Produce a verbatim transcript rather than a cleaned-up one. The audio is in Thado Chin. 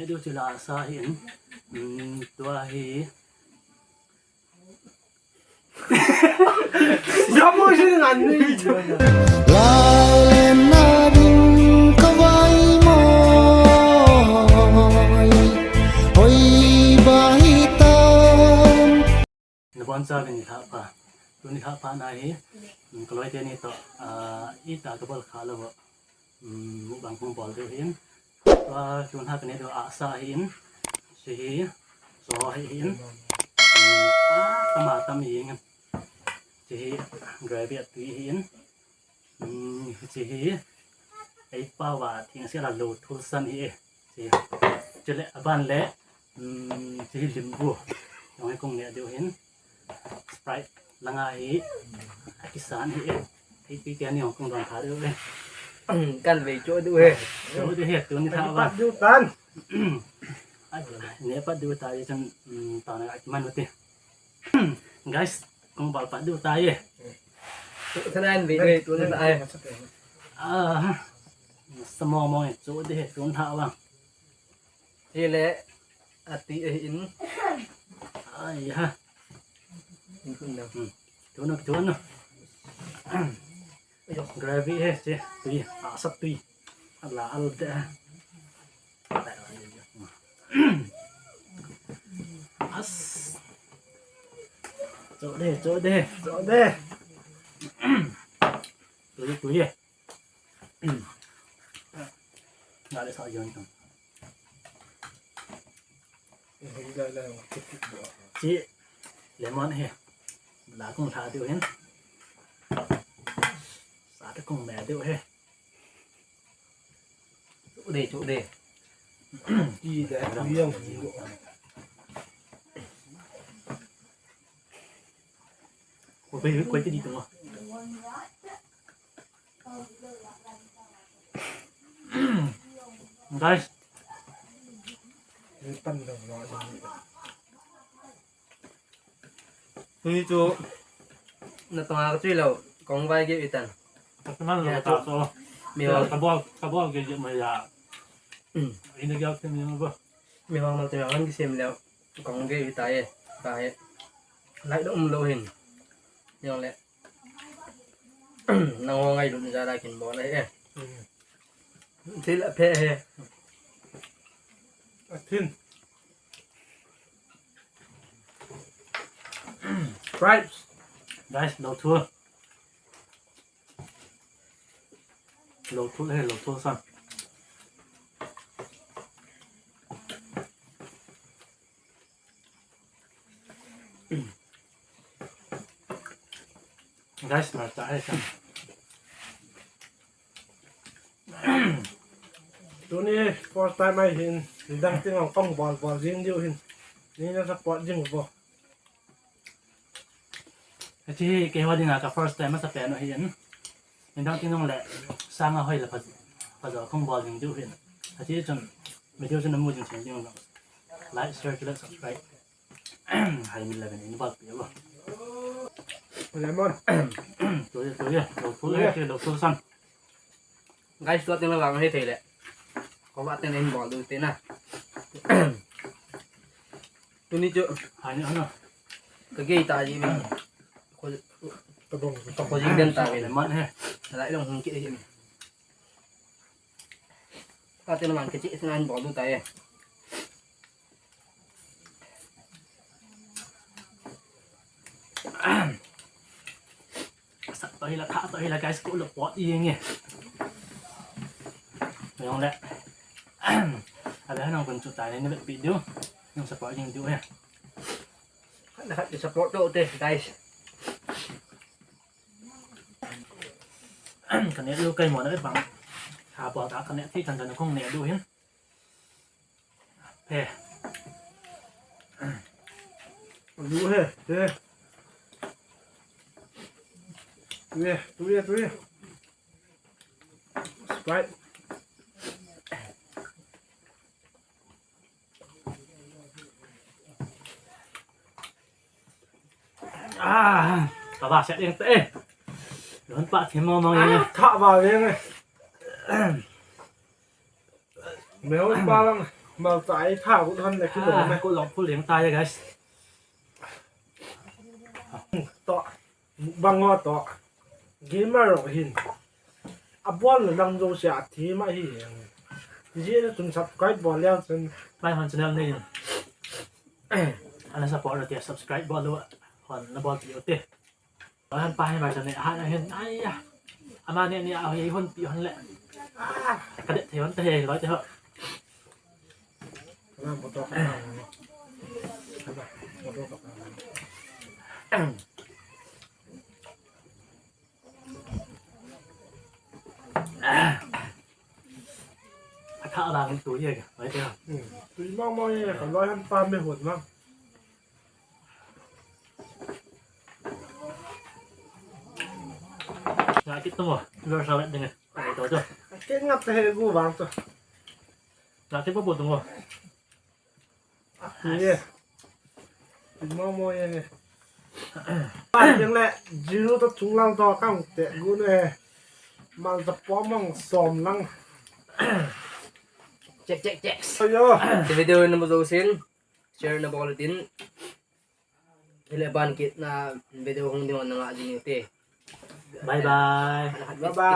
Diu chu la sa hi in. Hmm, tua hi. Jamu si ngan ni. Lalen na ding ka vai mo. Hoi ba hi tan. Nabonchauvin nilhah pha. Tuni nilhah pha na hi, mm, ka loi teni toh, ah, ita ka bol kha lou. Mm, mukbang kong bol diu hin. Tua tuni nilhah ka ne diu asa hin. Hiche hi, so hi hin. Mm, ah, tama tam hi hin. Hiche hi, gravy atui hin. Hmm, hiche hi, ei pao a theng sel a lo thul san hi e. Hiche, chule aban le, hmm, hiche hi limbu. Jong hi kong ne diu hin. Sprite langa hi, akisan hi e. Ei pi te ni jong kong don tha diu e. Kan vei cho diu he. Cho diu he, tuni nilhah va. Pat diu tan. Ai, ne pat diu ta, i chan, hmm, ta na akiman mati. Guys, kong bol pat diu tai e. Thanan ve ve, tuni tai. Ah, sa mong mong e, chu de he, tun ha wa. Hile, ati e in. Ai ha. In kun na. Hmm. Tun na, tun na. Gravy he, che, tui, asa tui. Ala, al de. As. Cho de, cho de, cho de. Tui, tui. Nga le sa yon tong. Chi lemon he. La kong tha diu hin. Sa ta kong me diu he. Chu de, chu de. Ki de, ki yang ki. Ko pe ko ti di tong. Guys. Tuni chu na tong a ka chui lou, kong vai ge itan. Ka tong a ka ta so. Mi hol. Ka bol, ka bol ge je ma ya. Hmm. Ina ge ke mi ba. Mi hol ma te an ki sem leu. Kong ge itai e. Ka he. Lai dong um lou hin. Jong le. Nang ho ngailut jal a kin bol ahi e. Thil aphe he. Athin. Stripes. Guys, lo thul. Lo thul he, lo thul san. Guys, marcha he san. Tuni first time ahin, nidang tin jong kong bol bol jing diu hin. Neina support jing uvo. Hiche hi keiho dinga ka first time masapen u ahin. Nidang tin jong le sanga hoi le pha, pha jo kong bol jing diu hin. Hiche chun video chu namu jing thei diu jong. Like, share, chule subscribe. Hai min la ben in bal pi ba. Lemon. Tui, tui, lo thul he, lo thul san. Guys, tua teng la vang he thei le. Ko va teng in bol diu te na. Tuni chu. Hai ni ana. Ka gei ta ji mi. Ko, ka bong, ka ko jing den ta ve. Lemon he. Lai long hung ki he mi. Ka teng la vang ke chi teng in bol diu ta e. Sa to hi la, tha to hi la, guys, ko lo pot i nge. Jong le. Ave hanong kun chu tai le ni pi diu. Jong support jing diu he. Khat le khat support to te, guys. Ka ne diu kai mo na bang. Tha po ta ka ne thi kan kan kong ne diu hin. He. Lu he, he. Tui, tui, tui. Sprite. Ah, ka va se ding te. Lon pa thi mo mo ye. Ah, ka va ye nge. Meu pa lang. Malcha ei tha kut hon le kilom e. Ko lom phul leng ta ya, guys. To, mukbang ho to. Gamer ho hin. Abol le lang jouse a thi ma hi. Ji le tun subscribe bol le chun. Mai hon channel nei. Ana support le subscribe bol le hon na bol ti u te. Loi hon pa hi mai channel ha na hin. Ai ya. Ama ne ni a hi hon pi hon le. Ka det thei hon te he loi te ho. Atha lang tu ye ka, loi te ho. Tui mong mong ye ka, loi hon pa me hot mang. Nga kit tu mo, lor sa wet ding e. Ai to to. Kit ngap te he gu bang to. Nga kit pa bu tu mo. Ye. Mo mo ye. Pa yang le, jiru to chung lang to kang te gu ne. Malcha po mong som lang. Check, check, check. Ayo. Video na mo jo sin. Share na bol din. Ile ban kit na video hung ding na nga ding te. Bye bye. Bye bye.